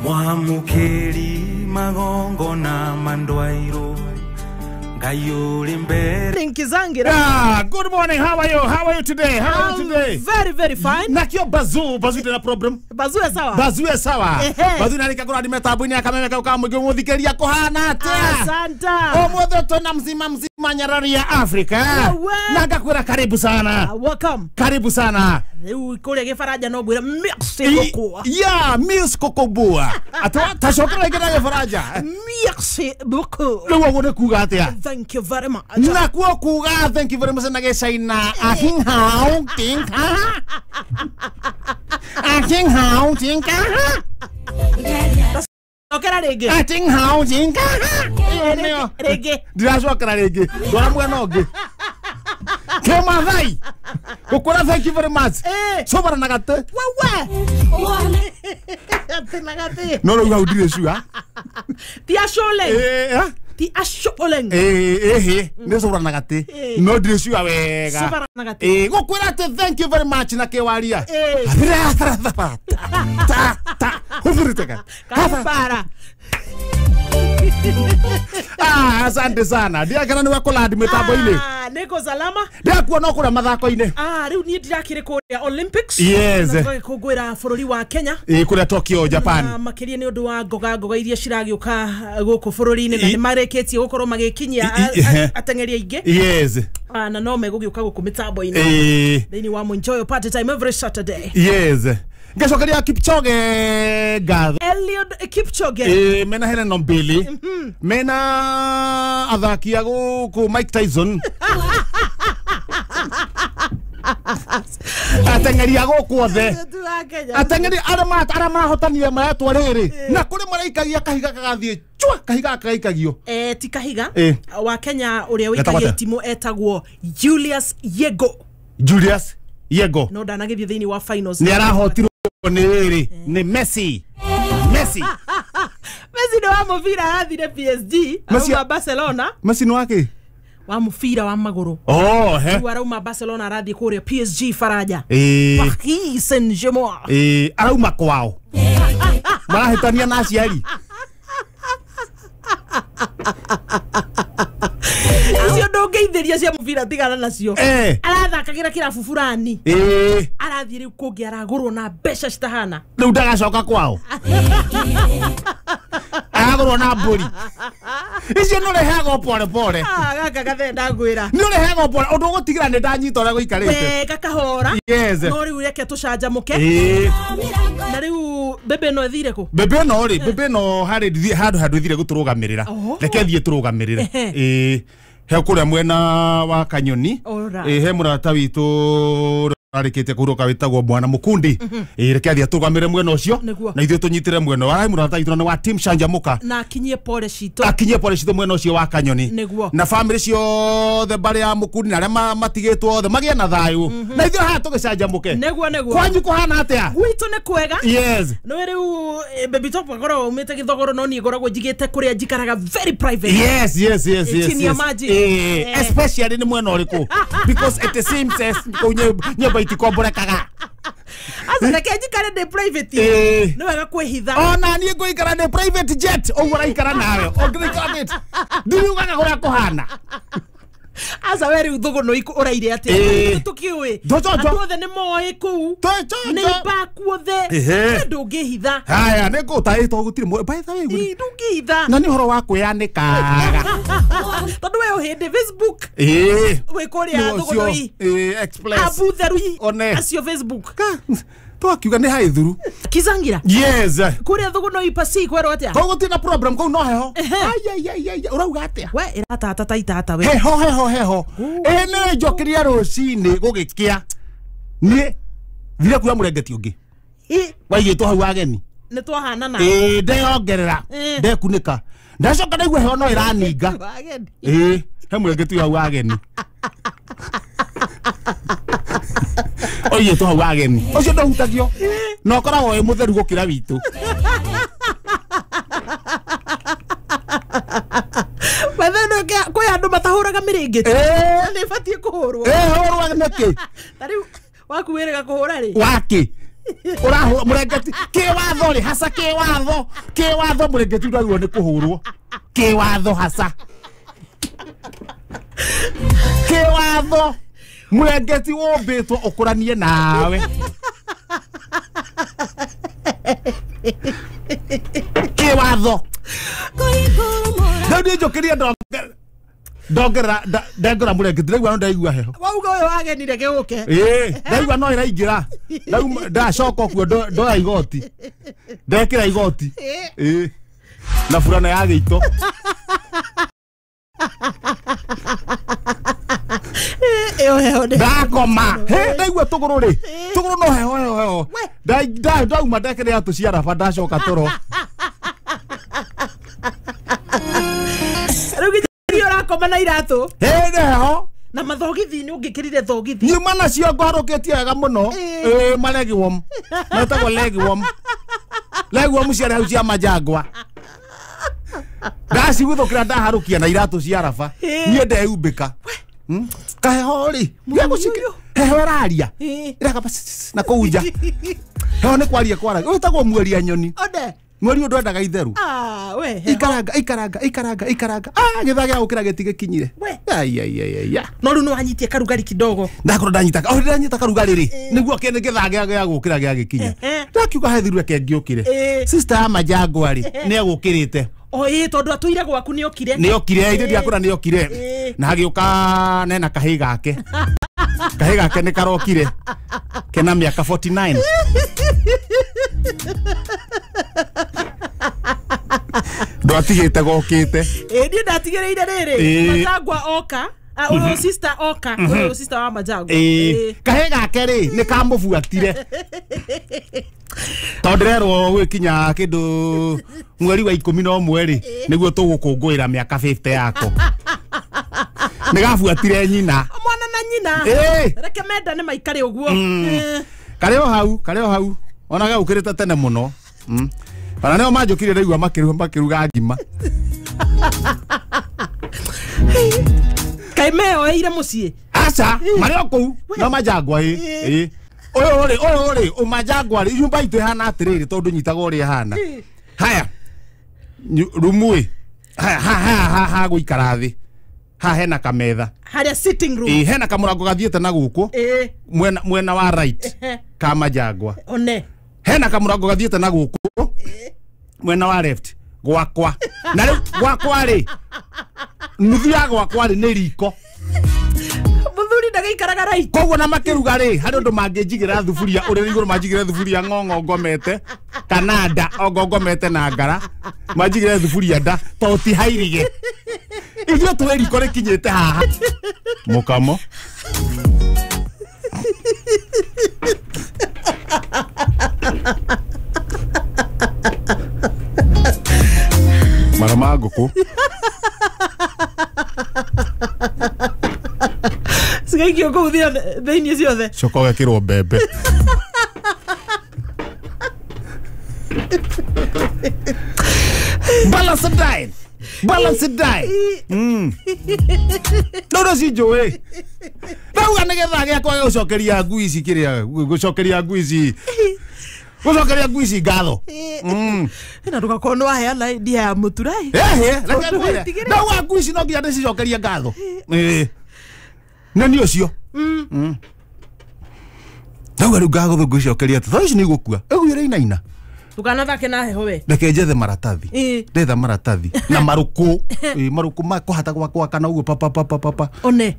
Mwamukeri magongona mandwairo Ngai mbere. Nkizangira. Good morning. How are you? How are you today? How are you today? Very very fine. Nakio bazu, bazu tena problem. Bazu ya sawa. Bazu ya sawa. Bazu nalika kura di metabuni akameme ka mwingi muthikeria kuhana atia. Asanta. Omothe tuna mzima mzima nyarari ya Afrika. Na ngakwira karibu sana. Welcome. Karibu sana. Riu kuria gibaraja no ngwira merci beaucoup. Yeah, merci kokobua. Atwa tacokera ngira gibaraja. Merci beaucoup. Riu uguo ni kuga atia? Thank you very much. Na kuo kuga thank you very much na gecaina. Aking hao ting ha. Aking hao ting ha. Cokera ringi. Ating hao ting ha. Ringi. Ndiracokera ringi. Ndwara mwena ungi. Kemathai. Gukura thank you very much. Sobara na gate. Wewe. Ate na gate. No rauga ndire sure. Ti ashole. Ti asholeng. Ne sobara na gate. No ndire sure wega. Sobara na gate. Gukwira ati thank you very much na kewaria. Ta ta. Hufuriteka. Kapara. Asante sana. Ndiakena niwe kulandi mitambo-ini. Niko salama. Ndiakuona kuria mathako-ini. Riu nie ndirakire kuria Olympics. Yes. Na tugagikũngũĩra bũrũri wa Kenya. Kuria Tokyo, Japan. Na makiria ni undu wa ngoga ngoga iria ciragiuka guku bũrũri-inĩ na nĩmarĩkĩtie gũkorwo magĩkinyia ateng'eri aingĩ. Yes. Na no megũgĩũka gũkũ mitambo-inĩ. Thĩinĩ wa Enjoy Your Party Time every Saturday. Yes. Ngacokeria Kipchoge ngatho. Eliud Kipchoge. Mena Helen Ombili. Mena athaki a guku Mike Tyson. Ateng'eri a guku othe. Ateng'eri aria mahotanire maretwo riri na kuri maraikagia kahiga kagathie chwa kahiga kagaikagio. Ti kahiga wa Kenya uria wikagia timu etagwo Julius Yego. Julius Yego. No ndanagithie thiini wa finals. Ni arahotirwo ni riri ni Messi. Messi. Messi ni wa mubira arathire PSG, arauma Barcelona. Messi ni wake? Wa mubira wa maguru. Oh, he. Rĩu arauma Barcelona arathie kuria PSG Faraja. Paris Saint-Germain. Arauma kwao. Marahĩtania na aciari. Icio ndũngĩithĩria cia mũbira tigana nacio. Arathakagĩra kĩrabu fulani. Arathiĩ rĩu kũngĩ aragũrwo na mbeca citahana. Rĩu ndagacoka kwao. Aragũrwo na mbũri. Icio nĩ ũrehagwo pole pole. Gaka gathe ndangwĩra. Nĩ ũrehagwo pole ũndũ ũgũtigĩra nĩ ndanyita ũrĩa gũikarĩte. Wega kahora. Yes. No rĩu reke tũcanjamũke. Na rĩu bebe no ĩthire kũ? Bebe no rĩ, bebe no harĩ handũ handũ ĩthire gũtũrũgamĩrĩra. Reke thiĩ tũrũgamĩrĩre. He kuria mwena wa Kanyoni. He mũrata witũ arĩkĩtie kũhurũka wĩtagwo Bwana Mukundi. Reke athiĩ atũrũgamĩrĩre mwena ũcio na ithuĩ tũnyitĩre mwena wa mũrata witũ na wa team Canjamũka. Na akinyie pole citũ. Akinyie pole citũ mwena ũcio wa Kanyoni. Na family ciothe mbarĩ ya Mukundi na arĩa matigĩtwo othe magĩe na thayũ. Na ithuĩ haha tũgĩcanjamũke. Nĩguo nĩguo. Kwanyu kũhana atĩa? Gwitũ nĩ kwega. Yes. No rĩu Baby Top akoragwo aumĩte Gĩthogoro no niĩ ngoragwo njigĩte kũrĩa njikaraga very private. Yes yes yes yes. Chini ya maji. Especially nĩ mwena ũrĩkũ? Because it seems as nyũmba itikomborekaga. Aca reke njikare ndĩ private. Nĩ wega kwĩhitha. Ona niĩ ngũikara ndĩ private jet ũguo ũraikara nawe. Ũngĩikara ndiriugaga kũrĩa kũhana. Aca we rĩu thũgũnũ ũraire atĩa? Tũkĩũĩ. Andũ othe nĩ moĩ kũu. Nĩ bakuothe. Ndũngĩhitha. Haya nĩ ngũtaĩtwo gũtirĩ by the way. Ndũngĩhitha. Na nĩ ũhoro wa kwĩyanĩkaga. Tondũ we ũhĩndĩ Facebook. Wĩ kũrĩa thũgũnũ. Express. Abu Therui. Acio Facebook. Twakiuga nĩ haithuru. Kizangira. Yes. Kuria thũgũnũ ipasi kwerwo atia? Kũu gũtirĩ na problem kũu no heho. Ai ai ai ũrauga atia? We ĩratata ta itata we. Heho heho heho. Nĩ njokiria rũcinĩ gũgĩkĩa. Nĩ thire kuoya mũrengeti ũngĩ. Waigĩtwo hau ageni. Nĩ twahanana. Ndeyongerera. Ndekunĩka. Ndacoka ndaigua heho no ĩraninga. Wageni. He mũrengeti hau ageni. Oigĩtwo hau ageni. Ũcio ndũhutagio. Na ũkoragwo wĩ mũtheru gũkĩra witũ. Kwĩ andũ matahũraga mĩrĩngĩti. Nĩ ĩbatiĩ kũhũrwo. Hũrwo nĩkĩ? Ta rĩu waku wĩrĩga kũhũra rĩ? Wakĩ? Ũrahũra mũrengeti kĩwatho rĩ haca kĩwatho kĩwatho mũrengeti ndagĩrĩirwo nĩ kũhũrwo kĩwatho haca kĩwatho mũrengeti ũmbĩtwo ũkũranie nawe kĩwatho rĩu niĩ njũkĩrie ndongerera ndengora mũrengeti ndaigua no ndaigua heho wauga ũyũ wagenire gĩũke ĩĩ ndaigua no ĩraingĩra ndacoka kuo ndoya igoti ndekĩra igoti ĩĩ na burana ya gĩito ĩyo heho ndakoma he ndaigua tũgũrũ rĩ tũgũrũ no heho heho heho ndauma ndekĩra iratũ cia raba ndacoka toro rĩu nginya ũrakoma na iratũ ĩ nĩ heho na mathogithi nĩ ũngĩkĩrire thogithi nyuma nacio ngwarũkĩtie wega mũno ĩ ma leg warm metagwo leg warm leg warm ciarĩ hau cia majangwa ndaciguthũkĩra ndaharũkia na iratũ cia raba niĩ ndeumbĩka kaheho rĩ heho ĩraria ĩrakaba na kũu nja heho nĩ kwaria kwaragia wĩtagwo mweria nyoni mweri ũyũ ndwendaga itheru ikaranga ikaranga ikaranga ikaranga gĩthaa gĩa gũkĩra gĩtigĩkinyire no rĩu nĩ wanyitie karugari kidogo ndakorwo ndanyita o ndanyita karugari rĩ nĩguo kĩndũ gĩthaa gĩa gũkĩra gĩagĩkinya ndakiuga he thiru reke ngĩũkĩre sister ya majangwa rĩ nĩ egũkĩrĩte o ĩ tondũ atũire gwaku nĩokire nĩokire ithe ndiakũra nĩokire na hagĩũka nena kahĩ gake kahĩ gake nĩ karokire kena mĩaka 49 ndwatigĩte gokĩte ĩ niĩ ndatigĩrĩire rĩrĩ majangwa oka ũyũ sister oka ũyũ sister wa majangwa kahĩ gake rĩ nĩ kamũbuatire tondũ ndĩrerwo gwĩkinya kĩndũ mweri wa 11 rĩ nĩguo tũgũkũngũĩra mĩaka 50 yako nĩ gabuatire nyina mwana na nyina reke mendane maikare ũguo karĩ o hau ona gagũkĩrĩte tene mũno ona nĩo manjũkire ndaigua makĩruga ngima kaĩ meyoeire mũciĩ aca marĩ o kũu no majangwa ĩ ũyũ rĩ ũmajangwa rĩ nyũmba itũ ĩhana atĩrĩrĩ tondũ nyitaga ũrĩa ĩhana haya rumu ĩ haya ha gũikara thĩ ha hena kametha harĩa sitting room ĩ hena kamũrango gathiĩte na gũkũ mwena wa right ka majangwa one hena kamũrango gathiĩte na gũkũ mwena wa left gwakwa na rĩu gwakwa rĩ nuthu ya gwakwa rĩ nĩ riko mũthuri ndagĩikaraga right koguo na makĩruga rĩ harĩ ũndũ mangĩnjigĩra thuburia ũrĩrĩ igũrũ manjigĩre thuburia ng'ong'o ngomete kana nda ongo ngomete na ngara manjigĩre thuburia nda tondũ ti hairige ithuĩ twĩ riko rĩkinyĩte haha mũkamo mara ma ngũkũ cigaikio kũu thĩinĩ ciothe coka ũgekĩrwo mbembe balance diet balance diet no no cinjũĩ ndauga nĩgetha gĩakwa gĩgũcokeria ngui ici kĩrĩa gũcokeria ngui ici gũcokeria ngui ici ngatho na ndũgakorwo nĩ waheana idea ya mũturai ndauga ngui ici no nginya ndĩcicokerie ngatho na nĩ ũcio ndauga rĩu ngagũthũ ngũcokeria atĩ thaa ici nĩ igũkua ĩguo ĩrainaina ndũkanathake na heho we reke njethe maratathi ndetha maratathi na marũkũ marũkũ ma kũhata gwakwa kana ũguo papa papa papa one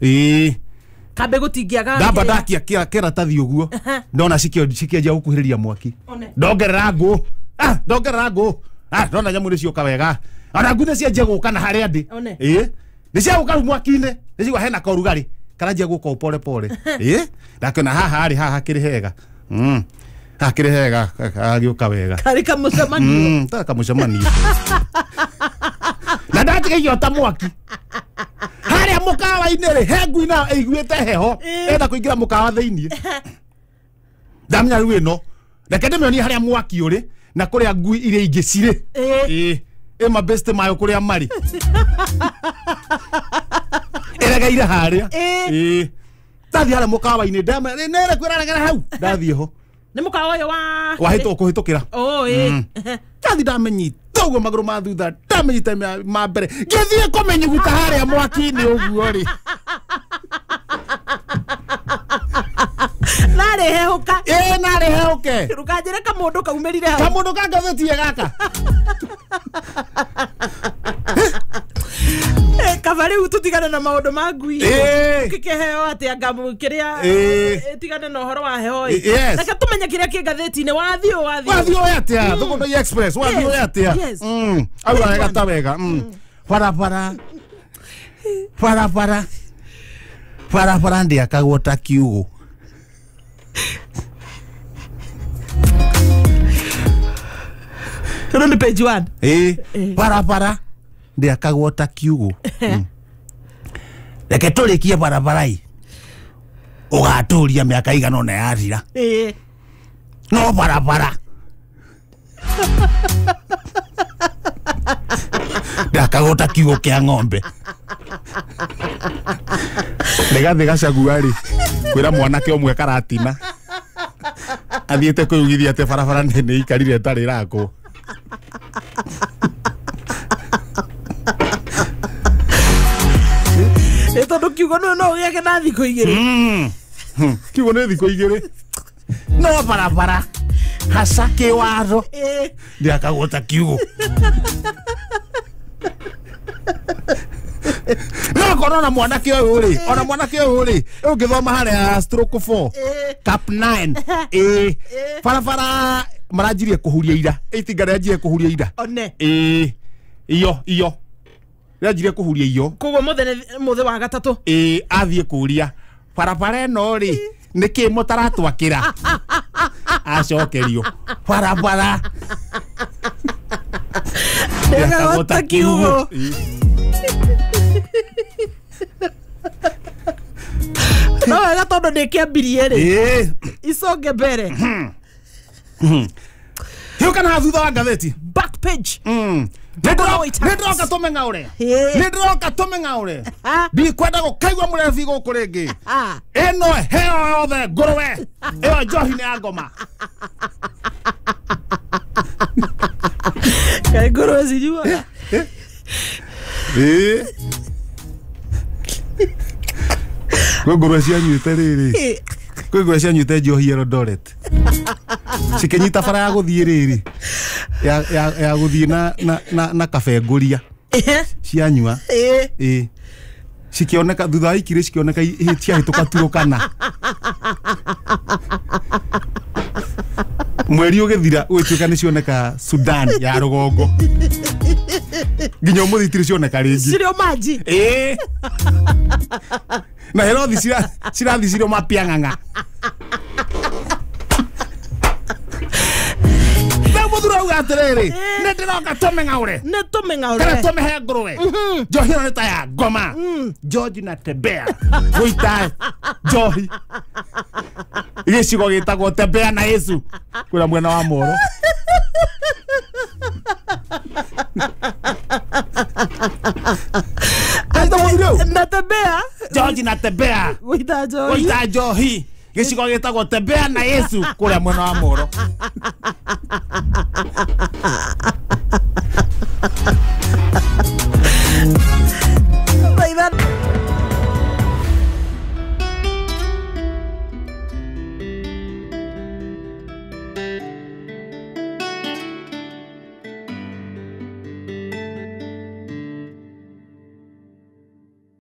kambe gũtingĩaga ndamba ndakia kĩratathi ũguo ndona cikĩanjia gũkuhĩrĩria mwaki ndongerera ngũ ndongerera ngũ ndona nyamũ nĩcioka wega ona ngui nĩcianjia gũka na harĩa ndĩ nĩciagũka rĩu mwaki-inĩ nĩcigua hena kaũrugarĩ karanjia gũka pole pole ndakĩona haha rĩ haha hakĩrĩ hega hakĩrĩ hega agĩũka wega karĩ kamũcemanio ta kamũcemanio na ndatiga ta mwaki harĩa mũkawa-inĩ rĩ he ngui nayo ĩiguĩte heho enda kũingĩra mũkawa thĩiniĩ ndamenya rĩu ĩno reke ndĩmĩonie harĩa mwaki ũrĩ na kũrĩa ngui iria ingĩ cirĩ ĩ mabeste mayo kũrĩa marĩ ĩregeire harĩa ndathiĩ harĩa mũkawa-inĩ nere kwĩraregera hau ndathiĩ ho Nĩ mũkawa ũyũ wa wahĩtwo kũhĩtũkĩra. Oh ĩ. Ndathi ndamenyita ũguo magũrũ ma thutha, ndamenyita ma mbere, ngĩthiĩ kũmenyuguta harĩa mwaki-inĩ ũguo rĩ. Narĩ hehũka. Ĩ narĩ hehũke. Ndũkanjĩre kamũndũ kaumĩrire hau. Kamũndũ ka ngathĩti gaka. Kaba rĩu tũtigane na maũndũ ma ngui. Kĩkĩheo atĩa ngamu kĩrĩa tigane na ũhoro wa heho ĩ. Reke tũmenye kĩrĩa kĩ ngathĩti-inĩ. Wathiĩ wathiĩ. Wathiĩ ũĩ atĩa? Thũgũndũ Express wathiĩ ũĩ atĩa? Auga wega ta wega. Barabara. Barabara. Barabara ndĩakagwo ta kiugũ. Ĩno nĩ page 1. Ĩ barabara ndĩakagwo ta kiugũ. Reke tũrĩkie barabara ĩ ũgatũria mĩaka igana ũna yathira. No barabara ndĩakagwo ta kiugũ kĩa ng'ombe. Rigathĩ Gachagua rĩ kwĩra mwanake ũmwe karatina athiĩte kwĩugithia atĩ barabara nĩ ikarire ĩtarĩ ĩrakwo. Tondũ kiugo no ũgĩake na thikũ igĩrĩ. Kiugo nĩ thikũ igĩrĩ. No barabara haca kĩwatho ndĩakagwo ta kiugo. No korwo na mwanake ũyũ rĩ, ona mwanake ũyũ rĩ, ũngĩthoma harĩa stroke 4 cap 9 ĩ barabara maranjirie kũhuria ira. Itinga rĩanjirie kũhuria ira. One. Ĩ iyo iyo rĩanjirie kũhuria iyo. Koguo mũthĩ wa gatatũ. Ĩ athiĩ kũria barabara ĩno rĩ nĩkĩ mũtaratwakĩra. Acokerio barabara ndĩakagwo ta kiugũ. No wega tondũ nĩkĩambirie rĩ iconge mbere. Hiũka na thutha wa ngathĩti. Back page. Nĩndĩroka tũmeng'aũre. Nĩndĩroka tũmeng'aũre. Ndikwenda gũkaigua mũrebi gũkũ rĩngĩ. Ĩno heo yothe ngũrwe. Ĩyo njohi nĩ ya ngoma. Kaĩ ngũrwe cinyuaga? Ĩ kwĩ ngũrwe cianyuĩte rĩrĩ. Kwĩ ngũrwe cianyuĩte njohi Eldoret. Cikĩnyita bara ya gũthiĩ rĩrĩ ya gũthiĩ na kabengũria. Cianyua. Ĩ cikĩoneka thutha wa ikirĩ cikĩoneka ciahĩtũka Turukana. Mweri ũgĩthira ũgĩtuĩka nĩ cioneka Sudan ya rũgongo. Nginya ũmũthĩ itirĩ cioneka rĩngĩ. Cirĩ o maji. Ĩ na herothi cirathi cirĩ o mapiang'ang'a. Mũthuri auga atĩrĩrĩ nĩ ndĩroka tũmeng'aũre. Nĩ tũmeng'aũre. Kana tũmĩhe ngũrwe. Njohi ĩno nĩ ta ya ngoma. George na Tembea gũita njohi gĩcigo gĩtagwo Tembea na Yesu kũrĩa mwena wa Moro. Na Tembea George na Tembea gũita njohi. Gũita njohi gĩcigo gĩtagwo Tembea na Yesu kũrĩa mwena wa Moro.